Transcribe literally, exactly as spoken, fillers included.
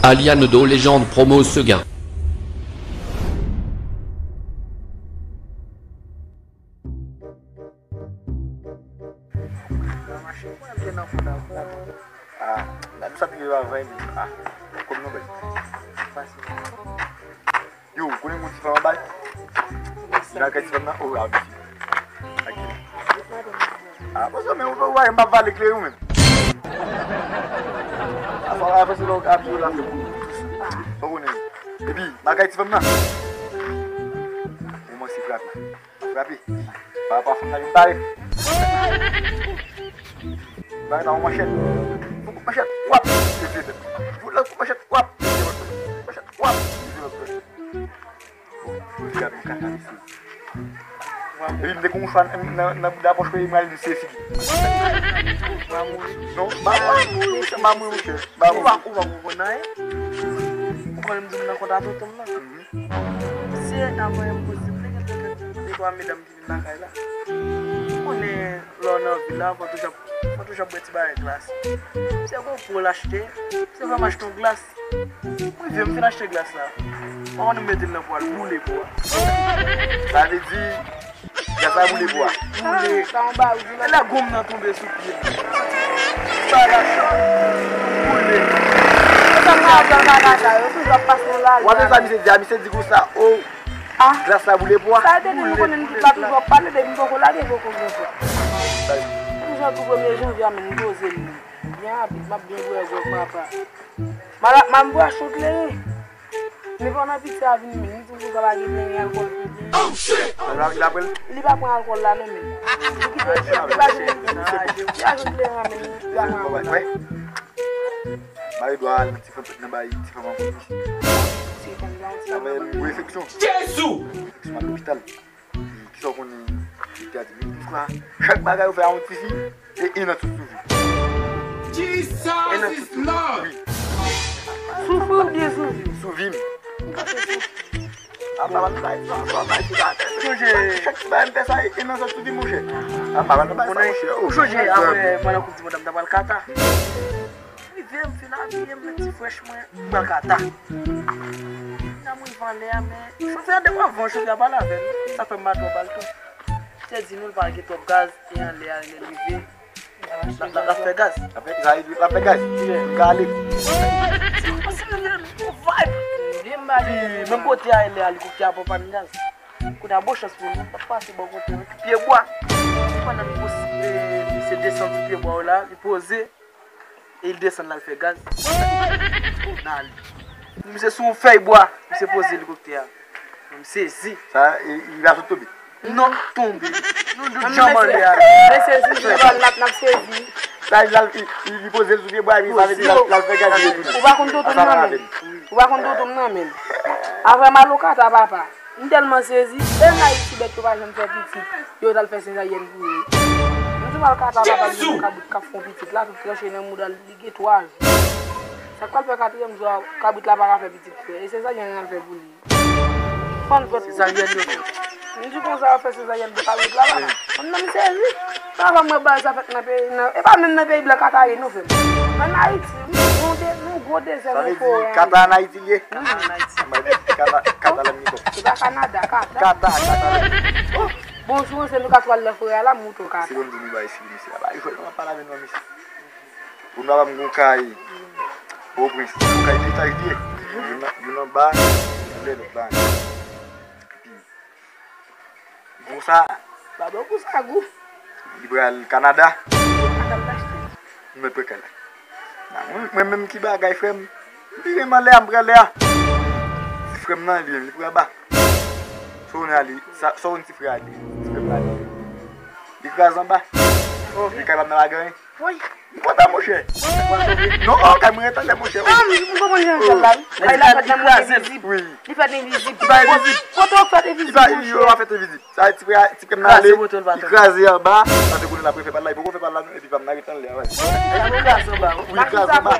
Aliano Légende promo Seguin. Ah, gade sa ki rive avan, epi, ah, kòm nou bèl. Yo, ou konnen moun ki fè anba? Nan kay ti fanm nan, oh, ah, mesi. Ah, bon, men ou, ou, ou, m ap vale klere ou menm. Apa, apa, se lòk ap yo la, se pou. Ou konnen. Epi, nan kay ti fanm nan. Ou kòmanse frape. Frape. Pa, pa, fanm nan vin pare. Bay nan manchèt. Fò koup manchèt. Wap. Epi lòt. Fò lòt koup manchèt. Wap. Epi lòt. Manchèt. Wap. Epi lòt. Bon, pou di gade yon kaka, mesye. Epi m te gen yon chwa nan, nan, nan bouda pòch mwen, m al m sezi. Non, ba mouri, monchè, ba mouri, monchè. Ba mouri. Ou pa, ou pa konprann anyen. Ou konnen m di w m nan kont a tonton m nan. Se avan enposib, te gen de twa medam ki vin lakay la. Ou konnen lè w nan vil la, fò toujou, fò toujou ap bwè ti bagay glas. Se gon po l achte, se fè m achte yon glas. Mwen vye m fin achte glas la. Mwen konn mete l nan po a, l boule po a. Sa vle di, glas la boule po a. Boule. E lè gonm nan tonbe sou pye m. Bagay boule. Wè sa misye di a, misye di konsa, oh, glas la boule po a. Sa te di nou konnen nou tout la toujou ap pale, depi m poko lage poko gen fwa. Toujou tou premye janvye a, men m poze m. Byen rapid, m ap byen bwè gwòg papa. Mala, m ap bwè chou kleren. Men pandan pitit sa vini menm, li di m konsa pa gen kleren, alkòl tou gen. Li pa pran alkòl la non menm. Li kite, li pa jwenn, li pa jwenn kleren an menm, li pa pran alkòl la. Mari dwa al nan ti fanm, nan bay ti fanm ankò. Ti fanm nan ti fanm. Avè yon enfeksyon. Jezi! Enfeksyon al lopital. Kisa w konnen, li te di, men m kwè chak bagay ou fè a yon tifi, e, e nan tout souvi. Jesus is Lord! Souvi oubyen souvi? Souvi m. Apa, pa bay sa, pa bay sa. Chak ti bagay m fè sa, e, e nan tout souvi, monchè. Apa, pa bay sa, monchè. Ou sonje apre, pandan koup di mond, m ta pral Kata. Rive, m fin abiye, m met ti frèch mwen, m pral Kata. Nan m rive anlè a, men chofè a depi anvan, chofè a pale avè m. Sa fè m pa twò pale tou. Te di nou l pa gen twòp gaz, e anlè a, lè l rive, l ap, l ap, l ap fè gaz. L ap fè, l ap fè gaz. M ka ale. Menm kote a, lè elikoptè a pran pàn gaz. Kounye a, bon chans pou nou, m t ap pase bò kote yon ti pye bwa. Pandan misye desann sou pye bwa yo la, li poze. E li desann la, l fè gaz. Nan li. Misye sou yon fèy bwa, misye poze elikoptè a. M sezi. Sa, e, li pa sot tonbe? Non, tonbe. Nou tout janm anlè a. Mesye, si nou n ap, n ap sezi. Sa, li, li, li poze l sou pye bwa, epi sa vle di l al, l al fè gaz, li retounen. Ou pa konn tonton m nan menm. Ou pa konn tonton m nan menm. Avè m al o Kata, papa. M tèlman sezi, e nan Ayiti bèt yo pa janm fè pitit, yo t al fè sezaryèn pou yo. M di m al Kata, papa, m gen yon kabrit k ap fè yon pitit la, tout tranche nan mouda l, li gen twa jou. Sa k pral fè katriyèm jou a, kabrit la pa ka fè pitit frè, e sezaryèn y al fè pou li. Fann jwèt. Sezaryèn yo fè. M di konsa yo fè sezaryèn pou kabrit la, papa. Fann nan m sezi. Papa, mwen bal sa fèt nan peyi, nan, e pa menm nan peyi blan Kata ye, non, frè m. Ann Ayiti, wi, nou de, nou gwo dezè, nou forè. Sa vle di Kata ann Ayiti li ye? Wi. Kata, Kata la m gen kòb. Se pa Kanada, Kata. Kata, Kata la m gen kòb. Bon, si w se nou ka twal nan forè a la, m montre w Kata. Se konn di nou bay si misye la. Bay jwèt, nou ap pale avè nou, misye. Pou nou ap gon kay Pòtoprens. Yon kay de etaj li ye. Youn, youn anba, youn lè lòt la. Epi, Gon sa. Pa bon gon sa gou. Li pral Kanada. Ata m t achte. M mèt pran kay la. Nan, mwen, mwen menm ki bagay, frè m. M vire m anlè a, m pran lè a. Ti frè m nan, li menm, li pran anba. Sa w konn a li, sa, sa w konn ti frè a li, ti frè m nan li. Li kraze anba. Oh. Men kay pa m nan pa gen anyen. Woy. M kontan, monchè. Non, kay mwen ret anlè, monchè. Ah, m, m konprann jan l fè la, wi. Ay, la fèt nan mwen envizib. Wi. Li fèt envizib. Li pa envizib. Kote w fèt envizib, monchè? Li pa, yo pa fèt envizib. Sa, ti frè, ti frè m nan ale, li kraze anba, sa te konnen l ap refè pa l la, li poko fè pa l la, non, epi pa m nan ret anlè a, wi. Li kraze anba, wi. Wi, li kraze anba.